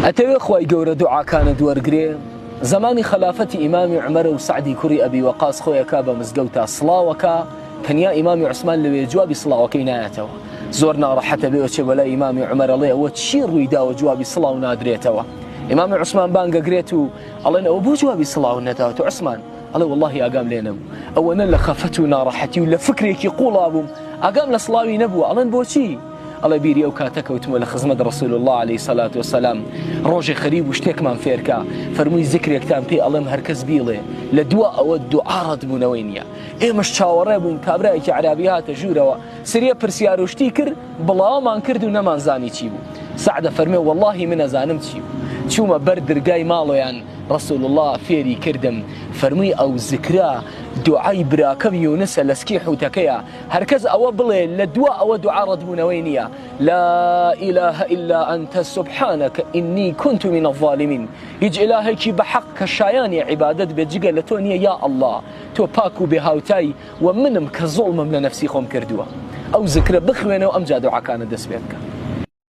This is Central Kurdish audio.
ئەتەوێ خوای گەورە دوعاکانت وەرگرێ؟ زەمانی خەلافەتی ئیمامی عومەرە و سەعدی کوڕی ئەبی وەقاس خۆی ئەکا بە مزگەوتا سڵاو ئەکا تەنیا ئیمامی عوسمان لەوێ جوابی سڵاوەکەی نایەتەوە زۆر ناڕەحەتە بێ ئەچێ بەلای ئیمامی عومەر ئەڵێ ئەوە چی ڕووی داوە جوابی سڵاو نادرێتەوە ئیمامی عوسمان بانگەگرێت و ئەڵێن ئەوە بۆ جوابی سڵاو نەداوت عوسمان ئەڵێ وەڵاهی ئاگام لێ نەبوو ئەوەنە لە خەفەت و ناڕەحەتی و لە فکرێکی قوڵا بووم ئاگام لە سڵاوی نەبوو ئەڵێن بۆچی؟ ئەڵێ بیری ئەو کاتە کەوتمەوە لە خزمەت ڕسول الله علیه سەلات وسلام ڕۆژێ خەریب و شتێکمان فێرکا فەرمووی زکرێکتان پێ ئەڵێم هەرکەس بیڵێ لە دوا ئەوە دوعا ڕەتبوونەوەی نییە ئێمەش چاوەڕێ بووین کابرایەکی عرابی هاتە ژوورەوە سریە پرسیار و شتی کرد بڵاومان کرد و نەمانزانی چی بوو سەعدە فەرمێ وەڵاهی من ئەزانم چی بوو چوومە بەر درگای ماڵۆیان رسول اللە فێری کردم فەرمووی ئەو زکرە دوعای براکەم یونسە لە سکی حوتەکەیە هەرکەس ئەوە بڵێ لە دوا ئەوە دوعا ڕەتبوونەوەی نییە لا إله إلا أنت سبحانك إني كنت من الظالمين هیچ ئیلاهێکی بە حەق کە شایانی عیبادەت بێت جگە لە تۆ نییە یا ئەڵڵا تۆ پاک و بێهاوتای و منم کە زوڵمم لە نەفسی خۆم کردووە ئەو زکرە بخوێنە و ئەمجا دوعاکانت دەست پێ بکە.